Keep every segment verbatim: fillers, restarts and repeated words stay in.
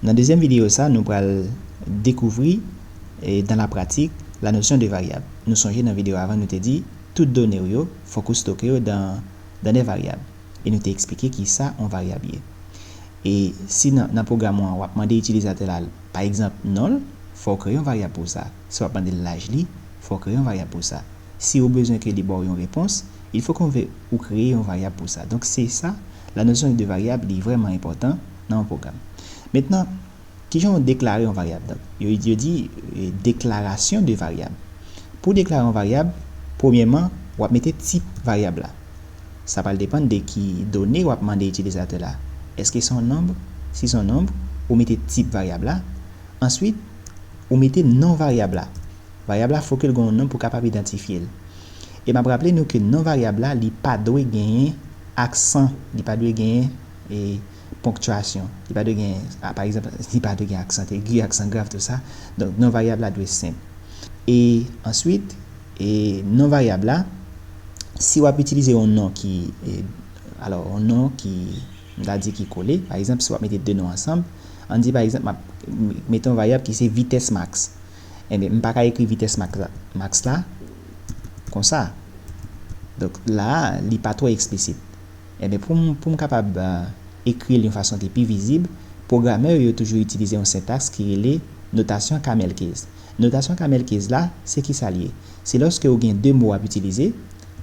Nan dezyèm videyo sa, nou pral dekouvri, e, dans la pratique, la notion de variable. Nou sonje nan videyo avan, nou te di, tout done w yo, fòk ou stoke yo dans, dans des variables. E nou te eksplike ki sa yon varyab ye. E si nan, nan pwogram ou an, w ap mande itilizatè la, pa egzanp, non l, fò w kreye yon varyab pou sa. Si w ap mande l laj li, fò w kreye yon varyab pou sa. Si ou bezwen ke li ba w yon repons, il faut qu'on ve-, ou kreye yon varyab pou sa. Donk, se sa, la notion de variable, li vrèman enpòtan nan yon pwogram. Mentnan, kijan w deklare yon varyab? Donk, yo, yo di, e, déclaration de variable. Pou deklare yon varyab, premyèman, w ap mete tip varyab la. Sa pral depann de ki done w ap mande itilizatè la. Èske se yon nonb? Si se yon nonb, ou mete tip varyab la. Answit, ou mete non varyab la. Varyab la, fòk l gen yon non pou kapab idantifye l. E m ap raple nou ke non varyab la, li pa dwe genyen aksan, li pa dwe genyen, e, ponktyasyon. Li pa dwe genyen, a, pa egzanp, li pa dwe gen aksan egi, aksan grav, tou sa. Donk, non varyab la dwe senp. E answit, e non varyab la, si w ap itilize yon non ki, e, alò, yon non ki, m ta di ki kole, pa egzanp, si w ap mete de non ansanm, ann di, pa egzanp, m ap m-, mete yon varyab ki se vitès max. Ebyen, m pa ka ekri vitès max la, max la konsa. Donk, la a, li pa twò eksplisit. Ebyen, pou m, pou m kapab, e, ekri l yon fason ki pi vizib, pwogamè yo toujou itilize yon sentaks ki rele notasyon Camel case. Notasyon Camel case la, se ki sa l ye? Se lòske ou gen de mo w ap itilize,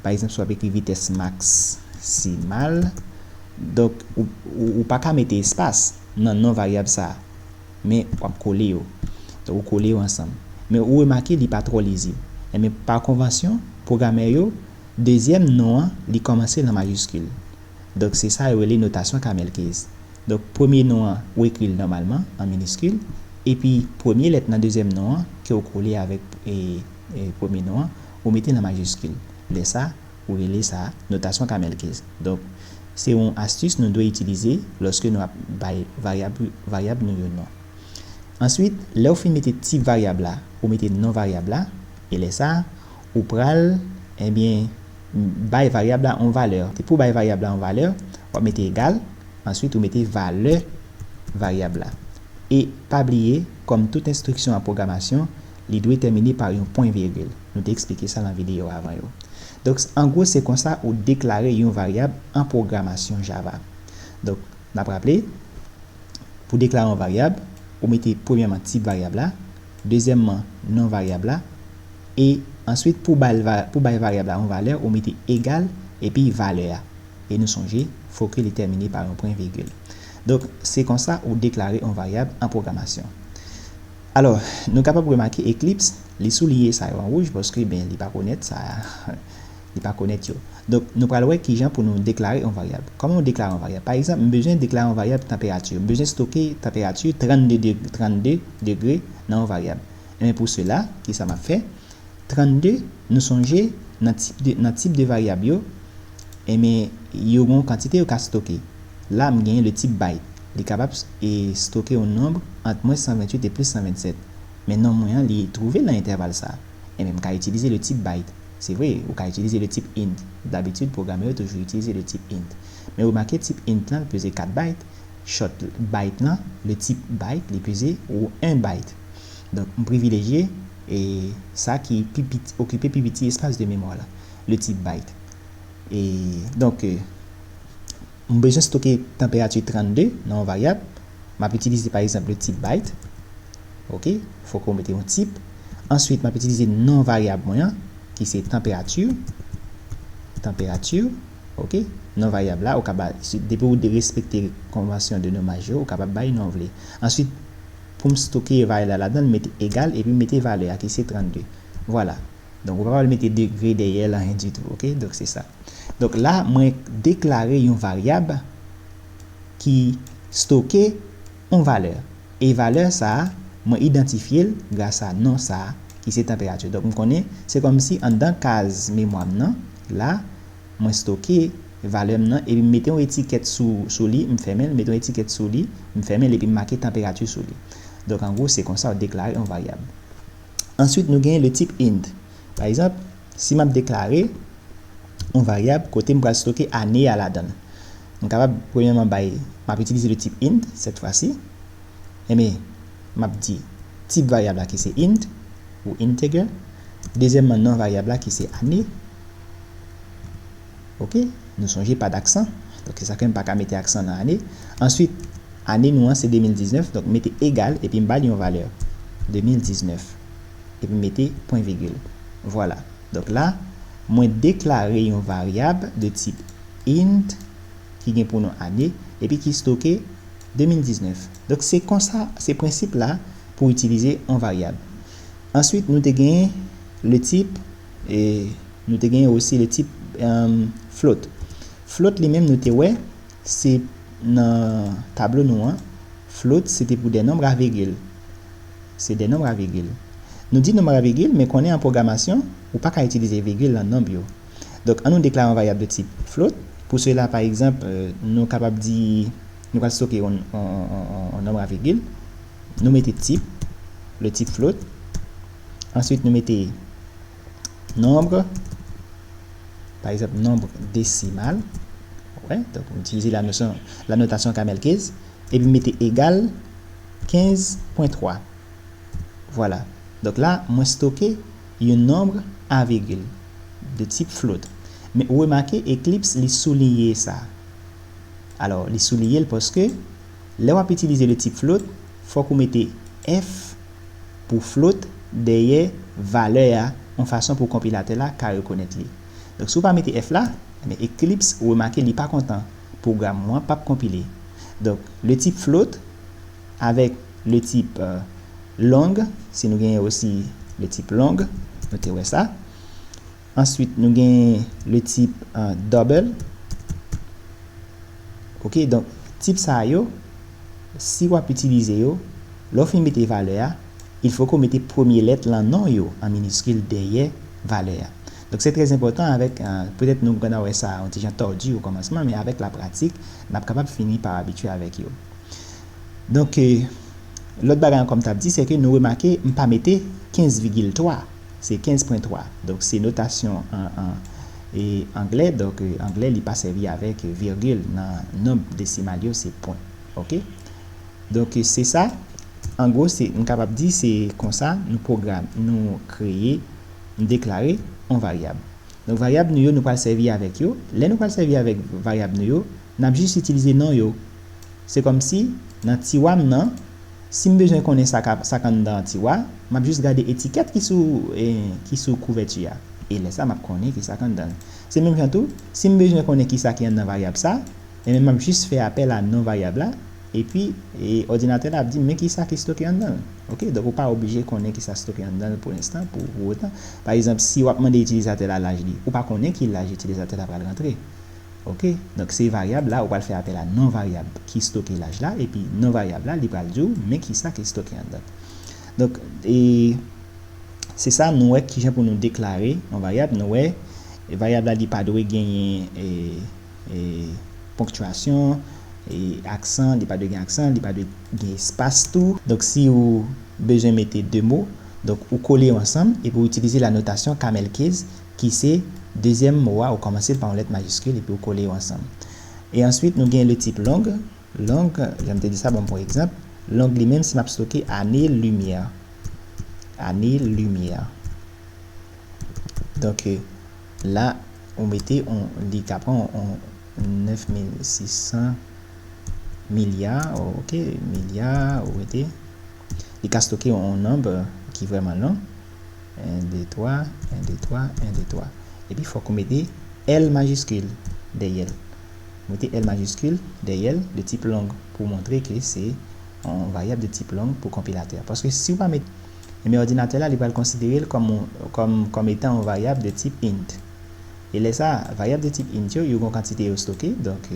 pa egzanp, si w ap ekri vitès maksimal, donk, ou, ou, ou pa ka mete espas nan non varyab sa a, men w ap kole yo. Donk, ou kole yo ansanm. Men ou remake li pa twò lizib. Ebyen, pa konvansyon, pwogamè yo, dezyèm non an, li kòmanse nan majiskil. Donk, se sa yo rele notasyon Camel case. Donk, premye non an, ou ekri l nòmalman, an miniskil, epi premye lèt nan dezyèm non an, ke w kole avèk, e, e, premye non an, ou mete l an majiskil. Lè sa, ou rele sa notasyon Camel case. Donk, se yon astis nou dwe itilize lòske nou ap bay varyab, varyab nou yo non. Answit, lè w fin mete tip varyab la, ou mete non varyab la, e lè sa, ou pral, ebyen, bay varyab la yon valè. Pou bay varyab la yon valè, w ap mete egal, answit, ou mete valè varyab la. E pa bliye, kòm tout enstriksyon an pwogramasyon, li dwe tèmine pa yon pwen vigil. Nou te eksplike sa nan videyo avan yo. Donk, an gwo, se konsa ou deklare yon varyab an pwogramasyon Java. Donk, n ap raple, pou deklare yon varyab, ou mete premyèman tip varyab la, dezyèmman, non varyab la, e answit, pou bay va-, pou bay varyab la yon valè, ou mete egal, epi valè a. E nou sonje, fòk li tèmine pa yon pwen vigil. Donk, se konsa ou deklare yon varyab an pwogramasyon. Alò, nou kapab remake Eclipse, li souliye sa yo an wouj, paske, ben, li pa konèt sa, li pa konèt yo. Donk, nou pral wè kijan pou nou deklare yon varyab. Kòman w deklare yon varyab? Pa egzanp, m bezwen deklare yon varyab tanperati. M bezwen stoke tanperati trannde deg-, trannde degre nan yon varyab. Ebyen, pou sela, kisa m ap fè? Trannde, nou sonje, nan tip de, nan tip de varyab yo, ebyen, yo gen yon kantite yo ka stoke. La, m genyen le tip byte. Li kapab, e, stoke yon nonb ant mwens san venntuit e plis san vennsèt. Men nonb mwen an, li twouve l nan entèval sa. Ebyen, m ka itilize le tip byte. Se vre, ou ka itilize le tip int. Dabitid, pwogram yo toujou itilize le tip int. Men remake, tip int lan, li peze kat byte. Short byte lan, le tip byte, li peze yon byte. Donk, m privilejye, e, sa ki pi piti, okipe pi piti espas de memwa la, le tip byte. E, donk, e, m bezwen stoke tanperati trannde nan yon varyab. M ap itilize, pa egzanp, le tip byte. Ok? Fòk ou mete yon tip. Answit, m ap itilize non varyab mwen an, ki se tanperati. Tanperati. Ok? Non varyab la, ou ka bay, si, depi ou de-, respekte konvansyon de nonmaj yo, ou kapab bay non w vle. Answit, pou m stoke varyab la ladan l, m mete egal epi m mete valè a ki se trannde. Vwala. Donk, ou pa pral mete degre dèyè l, anyen ditou, ok? Donk, se sa. Donk, la, mwen deklare yon varyab ki stoke yon valè. E valè sa a, mwen idantifye l gras a non sa a, ki se tanperati. Donk, m konnen, se kòmsi anndan kaz memwa m nan, la, mwen stoke valè m nan, epi m mete yon etikèt sou, sou li, m fèmen l, m mete yon etikèt sou li, m fèmen l, epi m make tanperati sou li. Donk, an gwo, se konsa w deklare yon varyab. Answit, nou genyen le tip int. Pa egzanp, si m ap deklare yon varyab kote m pral stoke ane a ladan l, m kapab, premyèman, bay, m ap itilize le tip int, sèt fwa si. Enben, m ap di tip varyab la ki se int ou integer. Dezyèmman, non varyab la ki se ane. Ok, nou sonje pa d aksan. Donk, se sa ke m pa ka mete aksan nan ane. Answit, ane nou an se de mil diznèf, donk mete egal, epi m ba l yon valè de mil diznèf. Epi mete pwen vigil. Vwala. Donk la, mwen deklare yon varyab de tip int ki gen pou non ane, epi ki stoke de mil diznèf. Donk, se konsa, se prensip la pou itilize yon varyab. Answit, nou te gen le type, e nou te gen osi le type, euh, float. Float li menm, nou te wè, se nan tablo nou an, float, se te pou de nonb a vigil. Se de nonb a vigil. Nou di nonb a vigil, men konnen an pwogramasyon, ou pa ka itilize vigil nan nonb yo. Donk, an nou deklare yon varyab de tip float. Pou sela, pa egzanp, euh, nou kapab di, nou pral stoke yon, yon, yon, yon, yon nonb a vigil. Nou mete tip, le type float. Answit, nou mete nonb, pa egzanp, nonb desimal. Wè, donk, nou itilize la notasyon, la notasyon Camel Case. Epi mete egal kenz pwen twa. Vwala. Donk la, mwen stoke yon nonb a vigil de tip float. Men ou remake Eclipse li souliye sa. Alò, li souliye l paske lè w ap itilize le type float, fòk ou mete F pou float dèyè valè a, yon fason pou konpilatè la ka rekonèt li. Donk, si w pa mete F la, men Eclipse, ou remake li pa kontan. Pwogram ou an p ap konpile. Donk, le type float avèk le type, euh, long, si nou genyen osi le type long, nou te wè sa. Answit, nou genyen le type, euh, double. Ok, donk, tip sa yo, si w ap itilize yo, lè w fin mete valè a, il faut que w mete premye lèt lan non yo an miniskil dèyè valè a. Donk, se trè enpòtan avèk, euh, petèt nou konn wè sa yon ti jan tòdi okòmansman, men avèk la pratik, n ap kapab fini pa abitye avèk yo. Donk, euh, lòt bagay ankò m t ap di, se ke nou remake, m pa mete kenz vigil twa, se kenz pwen twa. Donk, se notasyon an, an, e, anglè. Donk, euh, anglè, li pa sèvi avèk virgil nan nonb desimal yo, se pwen. Ok? Donk, se sa. An gwo, se, m kapab di, se konsa nou pwogram, nou kreye, nou deklare yon varyab. Donk, varyab nou yo, nou pral sèvi avèk yo. Lè nou pral sèvi avèk varyab nou yo, n ap jis itilize non yo. Se kòmsi, nan tiwa m nan, si m bezwen konnen sa k ap, sa k anndan tiwa, m ap jis gade etikèt ki sou, e, ki sou kouvèti a. E lè sa, m ap konnen ki sa k anndan l. Se menm jan tou, si m bezwen konnen ki sa ki anndan varyab sa, enben, m ap jis fè apèl a non varyab la, epi, e, òdinatè la ap di m, men ki sa ki stoke anndan l. Ok, donk ou pa oblije konnen ki sa stoke anndan l pou lenstan, pou, pou otan. Pa egzanp, si w ap mande itilizatè la laj li, ou pa konnen ki laj itilizatè la pral rantre. Ok, donk se varyab la, ou pral fè apèl a non varyab ki stoke laj la, epi non varyab la, li pral di w, men ki sa ki stoke anndan. Donk, e, se sa, nou wè kijan pou nou deklare yon varyab, nou wè, varyab la, li pa dwe genyen, e, e, ponktyasyon, e, aksan, li pa dwe gen aksan, li pa dwe gen espas tou. Donk, si ou bezwen mete de mo, donk, ou kole yo ansanm, epi ou itilize la notasyon Camel Case, ki se dezyèm mo a, ou kòmanse l pa yon lèt majiskil, epi ou kole yo ansanm. E answit, nou gen le type long. Long, jan m te di sa, ban m pran egzanp. Long li menm, si m ap stoke ane limyè. Ane limyè. Donk, la, ou mete, on, li ka pran on nèf mil sis san milya, ok, milya, ou mete, li ka stoke on nonb ki vrèman long. En, de, twa, en, de, twa, en, de, twa. Epi, fòk ou mete L majiskil dèyè l. Mete L majiskil dèyè l de tip long pou montre ke se yon varyab de tip long pou konpilatè a. Paske si w pa mete, enben, òdinatè la, li pral konsidere l kòm, kòm, kòm etan yon varyab de tip int. E lè sa, varyab de tip int yo, yo gen yon kantite yo stoke, donk,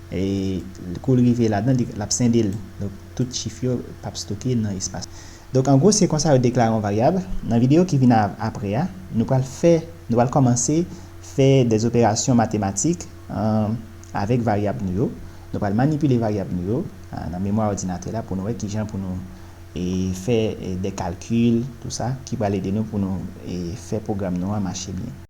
e, kou l rive ladan, li, l ap sende l. Donk, tout chif yo p ap stoke nan espas. Donk, an gwo, se konsa yo deklare yon varyab. Nan videyo ki vin a, apre a, nou pral fè, nou pral kòmanse fè de operasyon matematik, e, avèk varyab nou yo. Nou pral manipile varyab nou yo, e, nan memwa òdinatè la pou nou wè kijan pou nou, e, fè, e, de kalkil, tou sa, ki pral ede nou pou nou, e, fè pwogram nou an mache byen.